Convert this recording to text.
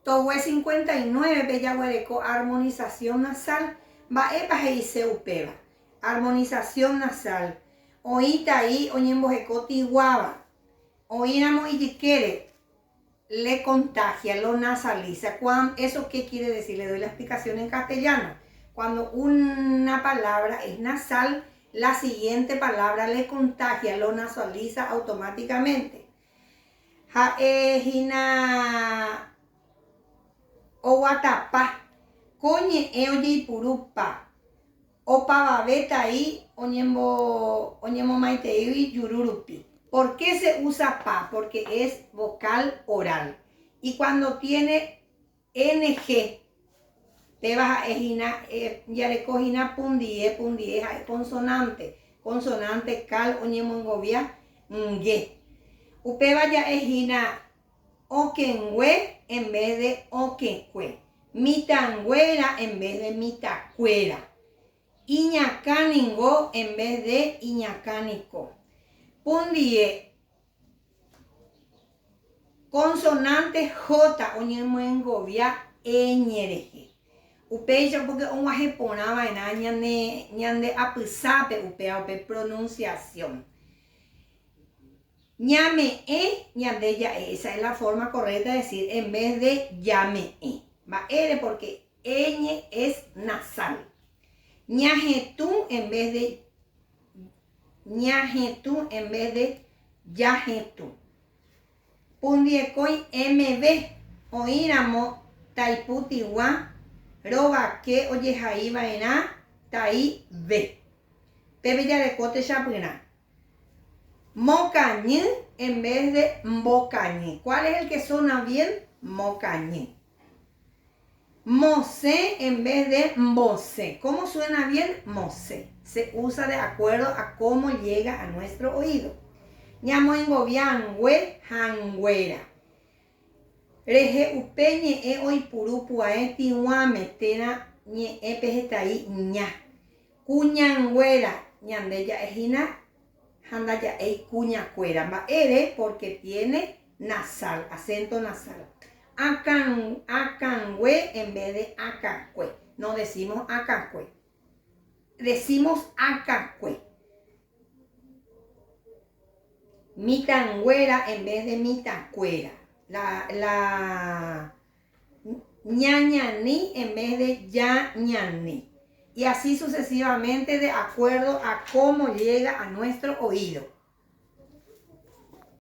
Togue 59-pe jaguereko armonización nasal. Mba'épa he'ise upéva? Armonización nasal. Oĩ tai oñemboheko tiguáva. Oĩramo ijykére, le contagia, lo nasaliza. Cuan, ¿Eso qué quiere decir? Le doy la explicación en castellano. Cuando una palabra es nasal, la siguiente palabra le contagia, lo nasaliza automáticamente. Ha'e hína oguatapa, ko ñe'ẽ ojeipuru pa, opavave tai oñemomaiteígui juru rupi. ¿Por qué se usa pa? Porque es vocal oral. Y cuando tiene NG, péva ha'e hína, jareko hína pundie, pundie ha'e consonante, consonante kal oñemongovia nge. Upéva ja'e hína okẽngue en vez de okẽkue, mitãnguéra en vez de mitãkuéra, iñakã ningo en vez de iñakã niko. Pundie Consonante J oñemyengovia ñ rehe. Upéicha porque og̃uahẽ porã va'erã ñane ñande apysápe upéva upe pronunciación. Ñame'ẽ ñande ja'e, esa es la forma correcta de decir en vez de jame'ẽ. Mba'ére? Porque ñ es nasal. Ñahetũ en vez de Ñahetũ en vez de jahetũ. Pundiekõi MB oĩramo taipu tĩgua rovake ojehai va'erã tai V. Pépe jareko techapyrã. Mokañy en vez de mbokañy. ¿Cuál es el que sona bien? Mokañy. Mosẽ en vez de mbosẽ. ¿Cómo suena bien? Mosẽ. Se usa de acuerdo a cómo llega a nuestro oído. Ñamoengovia angue ha nguéra. Rehe upe ñe'ẽ oipuru pu'ae tĩguãme térã ñe'ẽ pehetai ña. Kuñanguéra, ñande ja'e hína ha ndaja'éi kuñakuéra. Mba'ére? Porque tiene nasal, acento nasal. Akã, akãngue en vez de akãkue. No decimos akãkue. Decimos akãkue. Mitãnguéra en vez de mitãkuéra. La, la ñañani en vez de ya ñani. Y así sucesivamente de acuerdo a cómo llega a nuestro oído.